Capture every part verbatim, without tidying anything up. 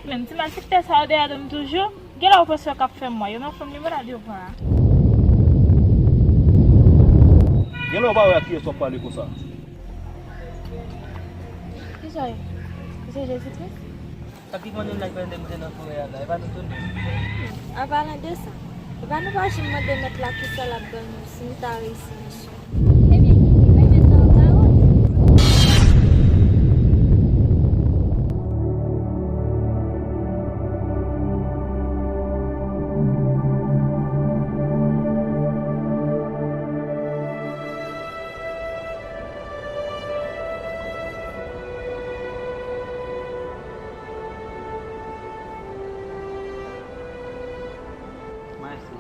Menm ti malfektè sa yo dèyè do m toujou. Genlè ou panse yo k ap fè m mwen. Yo nan fòm limonad yo pran la. Genlè ou pa wè ak kiyès w ap pale konsa. Kisa e? Se Jezi Kris? Sa ki konnen nèg vennde m te nan forè a la, e pa nou tounen. An palan de sa, e pa nou pa janm mande mèt la kisa l ap ban nou si nou ta reyisi misyon. Ebyen, bay mèt la yon pawòl. Maestro.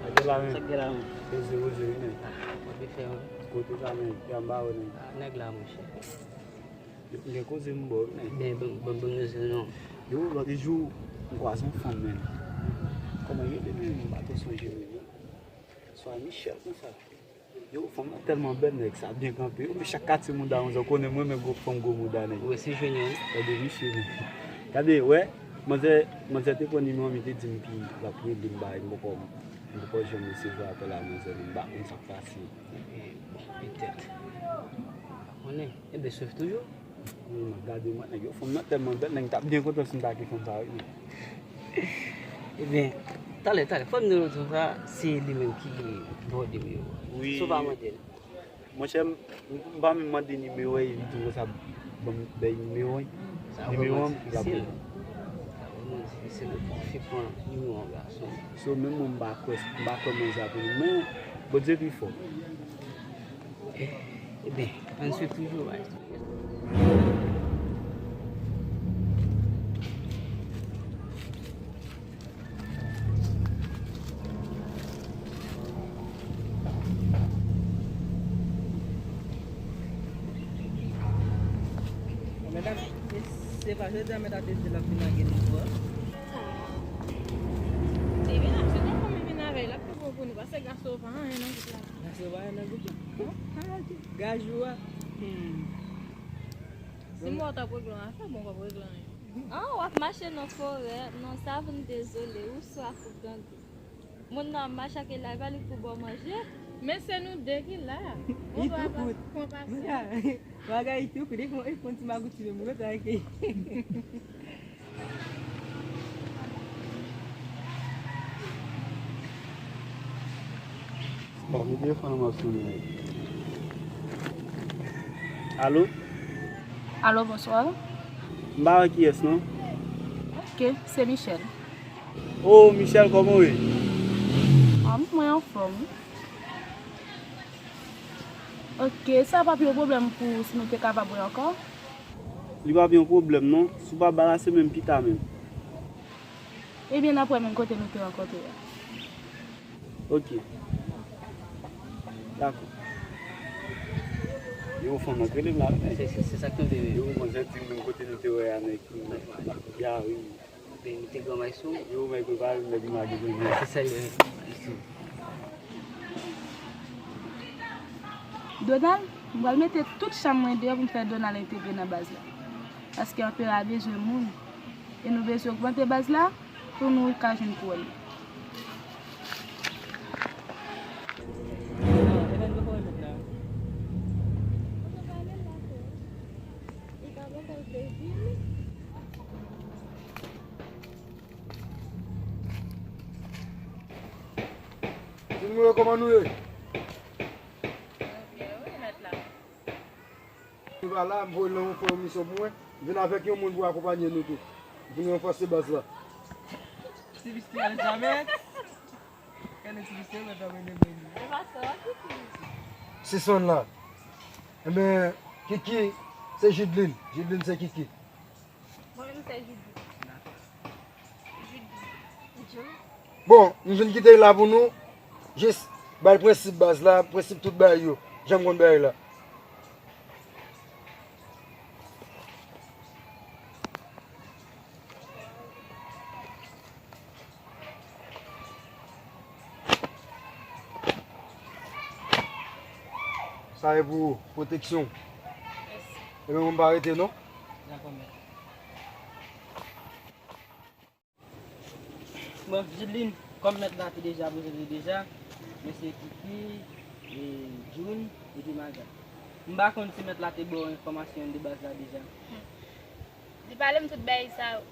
Sa k gen la menm? Sa k gen la menm? Poze, poze, wi, nèg. Ah, w ap byen fè, wi. Kote sa, nèg? Anba, wi, nèg. Ah, nèg la, monchè. Depi m gen koze m ba w, wi, nèg. Men, bon, bon, bon, bon, non. Yo, lòt jou, m kwaze yon fanm, men. Kòman l rele, men? M pa twò sonje, men. Swa Michel, konsa. Yo, fanm nan tèlman bèl, nèg, sa byen kanpe. Yo, men chak katye mouda, manzè, ou konnen mwen, men gwo fanm gwo mouda, nèg. Ou resi jwenn yo, wi. Gade, misye, men. Gade, wè, manzè, manzè te pran nimewo m, li te di m ki l ap rele m, bay, m poko, m poko janm resevwa apèl a manzè, men m pa konn sa k pase. E, bon, petèt. M pa konnen. Enben, swiv toujou. Wi, m ap gade, mwen, nèg yo, fanm nan tèlman bèl, nèg, m t ap byen kontan si m ta gen fanm sa, wi, nèg. Ebyen, talè, talè, fò m di nou tou sa, se li menm ki ba w nimewo a. Wi. Si w pa mande l. Monchè, m, m pa menm mande nimewo a, e li tou konsa ban m bèy nimewo a. Sa vrèman difisil. Nimewo a, l ap ba m. Sa vrèman difisil pou fi pran nimewo yon gason. So, menm mwen, m pa kwè, m pa kwè manzè ap rele m, men Bondye pi fò. Eh, ebyen, ann swiv toujou, bay. Medam, se pa jodi a medam te di l ap vin lage nou bò. Ebyen, se konprann li vin avè l, l ap pi bon pou nou, paske gason pa anyen nan gwoup la. Gason pa anyen nan gwoup la? Gajou a. Hmm. Si m wè w t ap regle yon afè, bon, w ap regle anyen. Ah, w ap mache nan forè, nan savann, dezole, ou swaf, ou grangou. Moun nan ap mache ak elavay li pou ba w manje. Men se nou de ki la. Li tou kout. Pran pasyans. Bagay li tou kout. E fon, e fon ti magouti menm, ou kontan ak li. Bon, men telefòn nan m ap sonnen. Alo? Alo, bonswa. M pa wè kiyès, non. Ok, se Michel. Oh, Michel, kòman w ye? Ah, mwen anfòm, wi. Ok, sa p ap yon pwoblèm pou si nou te kapab wè ankò? Li p ap yon pwoblèm, non. Si w pa ba la, se menm pita menm. Ebyen, n ap wè menm kote nou te rankontre a. Ok. Dakò. Yo, fanm nan k rele m la, men. Se, se, se sa k tonbe, wi. Yo, manzè di m menm kote nou te wè a, nèg. Ya, wi. Pe mete granmay sou. Yo, mèg, yo pa vin mèg mage pou mwen. Se sa yo ye. Donald, m pral mete tout chanm mwen deyò pou m fè Donald entegre nan baz la. Paske anperè a bezwen moun. E nou bezwen ogmante baz la pou nou ka jwenn kouwòn. Timoun yo, kòman nou ye? Nou byen, wi, mèt la. Nou pa la, m voye l nan yon fè yon misyon pou mwen. M vin avèk yon moun pou akonpanye nou tou. Pou nou ranfòse baz la. Ti bisti Elizabeth. Gade ti bisti Elizabeth, mwen de mwen. E pastè a ki ki? Sisonn la. Enben, Kiki, se Jidlin. Jidlin, se Kiki. Mwen menm se Jidi. Jidi. Bon, m vin kite l la pou nou. Jis bay prensip baz la, prensip tout bagay yo. Jan m konn bagay la. Sa e pou ou, pwoteksyon. Mèsi. Ebyen, mwen pa rete non. Dakò, mèt. Bon, Jidlin, kòm mèt la te deja prezante deja, mesye Kiki, e, Jun, epi Maga. M pa konn si mèt la te ba w enfòmasyon de baz la deja. Hmm. Li pale m tout bagay sa yo.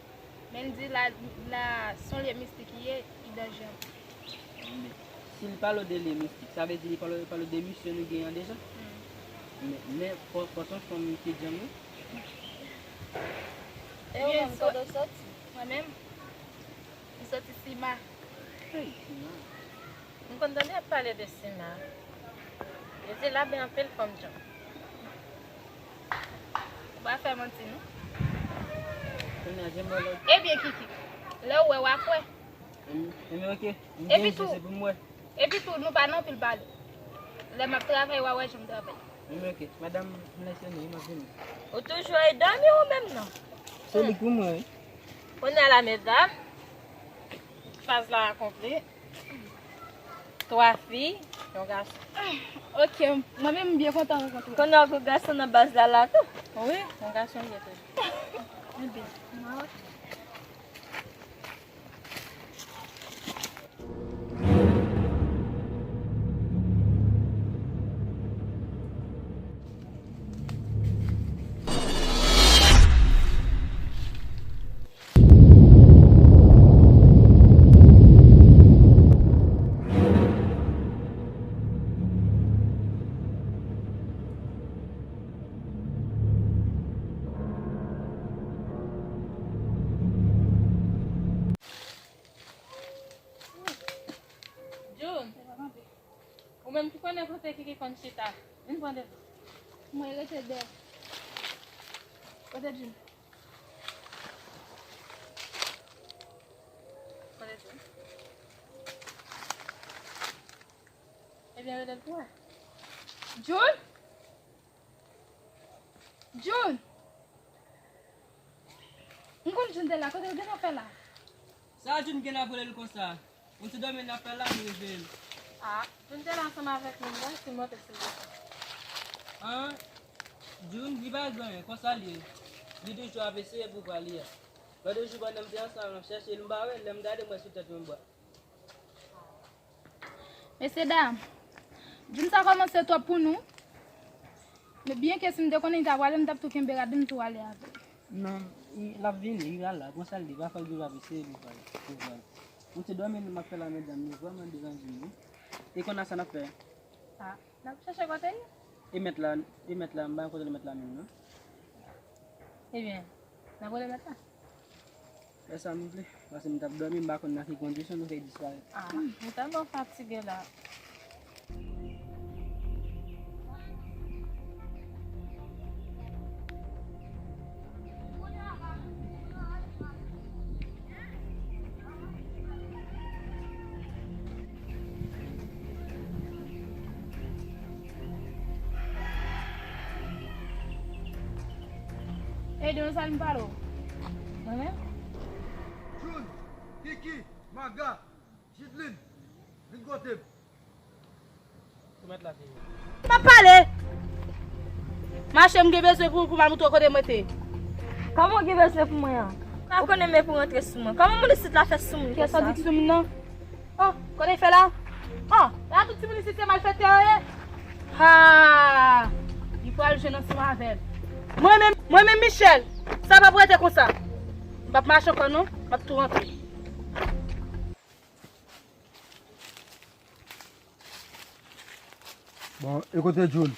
Men l di la, la se yon lye mistik li ye, li danje anpil. Men, si l pale w de lye mistik, sa vle di li pale, pale w de misyon nou genyen an deja? Hmm. Men, men, fò, fò se yon fanm ki djanm, wi. E ou menm, kote w soti? Mwen menm, m soti Sima. Hey, Sima. M konn tande y ap pale de Sima. Yo di la gen anpil fanm djanm. Ou pa fè manti, non. Kounye a, jan m wè lòt. Ebyen, Kiki, lè w wè, w a kwè. Em, em, ok. M gen je, se pou m wè. Epi tou, nou pa nan anpil pale. Lè m ap travay, w a wè jan m travay. Em, ok. Madanm, m lèse nou, wi, m ap vini. Ou toujou ap dòmi ou menm, non? Se li pou mwen, wi. Kounye a la, medam, faz la akonpli. Twa fi, yon gason. Ah, ok, mwen menm m byen kontan rankontre w. Konnen yon gason nan baz la la tou? Wi, yon gason li ye tou. Ebyen, mwen Jun, ou menm ki konnen kote Kiki konn chita, vin pran de. Mwen rete dèyè. Kote Jun? Kote Jun? Ebyen, rele l pou wè. Jun? Jun! M konn Jun te la, kote l gentan fè la? Sa Jun gen ap rele l konsa? Yon ti dòmi l ap fè la, m reveye l. Ah, Jun te la ansanm avèk nou, mwen, si monte, si desann. An, Jun, li pa gen anyen, konsa l ye. Li toujou ap eseye pouvwa li a. Lòt jou, pandan m te ansanm, m ap chèche l, m pa wè l, lè m gade, m wè sou tèt yon bwa. Mesye dam, Jun sa kòmanse twòp pou nou. Men byenke si m te konnen li ta prale, m t ap tou kenbe rad li, m tou ale avè l. Non, l ap vini, li la la, konsa l ye, pa fè l toujou ap eseye pou pale, pou pale. Yon ti dòmi m ap fè la, medam, li vrèman deranje m, wi. E kounye a sa n ap fè? Ah, n ap chèche kote l ye. E mèt la, e mèt la, m pa kote l mèt la menm, non. Ebyen, n ap rele mèt la. Fè sa m vle, paske m t ap dòmi, m pa konn nan ki kondisyon nou fè disparèt. Ah, m tèlman fatige la. Ede m sa m pale w. Mwen menm? Jun, Kiki, Maga, Jidlin, vin kote m. Ou mèt la fini. M ap pale! Mache, m gen bezwen pou, pou m al moutre w kote mwen te ye. Kòman w gen bezwen pou mwen an? Pa konnen men pou rantre sou mwen. Kòman moun isit la fè sou moun konsa? Kiyès sa w di k sou moun nan? Oh, kote l fè la? Oh, la tout timoun isit se malfektè yo ye? Ha! Li pral jwenn ansanm avè l. Mwen menm, mwen menm Michel, sa p ap rete konsa. M p ap mache ankò non, m ap tou rantre. Bon, e kote Jun?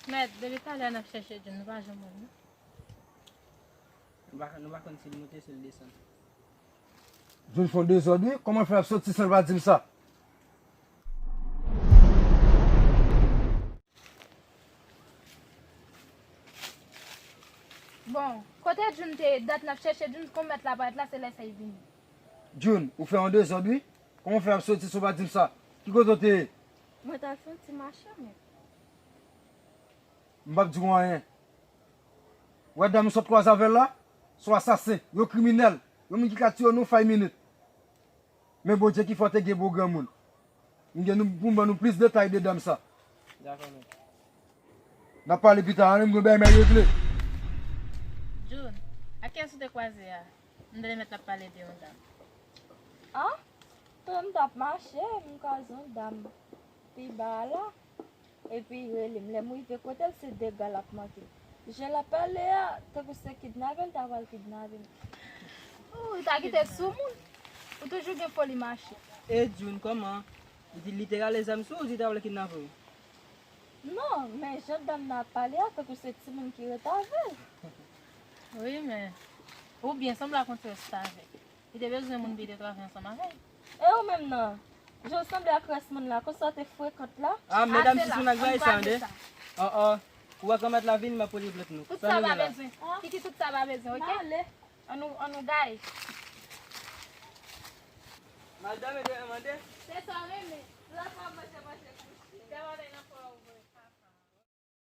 Mèt, depi talè n ap chèche Jun, nou pa janm wè l non. Nou pa, nou pa konn si l monte, si l desann. Jun fè yon dezòd wi, kòman l fè ap soti san l pa di m sa? Bon, kote Jun te ye? Dat n ap chèche Jun, kòm mèt la parèt la, se lè sa l vini. Jun, ou fè yon dezòd wi. Kòman w fè ap soti san w pa di m sa? Ki kote w te ye? Mwen t al fè yon ti mache, mèt. M p ap di w anyen. Ou wè dam ou sot kwaze avè l la? Se yon asasen, yon kriminèl, yon moun ki ka tiye w nan yon fay minit. Men Bondye ki fò te gen bon granmoun. M gen nou, pou m ban nou plis detay de dam sa. Dakò, mèt. N ap pale pita, ann, m gen bagay m al regle. Jun, ak kiyès ou te kwaze a? M tande mèt la ap pale de yon dam. Ah, m t ap mache, m kwaze yon dam pi ba a la. Epi l rele m. Lè m rive kote l, se dega l ap manke. Jan l ap pale a, tankou se kidnape l ta pral kidnape m. Ou ta kite l sou moun. Ou toujou gen foli mache. E June, kòman? Li te rale zam sou ou, li ta vle kidnape w? Non, men jan dam nan ap pale a, tankou se timoun ki ret avè l. Wi, men ou byen sanble ak yon ti restavèk. Li te bezwen moun pou li te travay ansanm avè l. E ou menm nan? Jan w sanble ak rès moun la, konsa w te frekant la? Ah, medam, se sou nèg la sa, tande? Oh, oh. Ou wè granmèt la vini, m ap pote plent nou. Tout sa pa bezwen. Kiki, tout sa pa bezwen, oke? Ann nou, ann nou gaye. Madanm, e te mande? Se sa w renmen.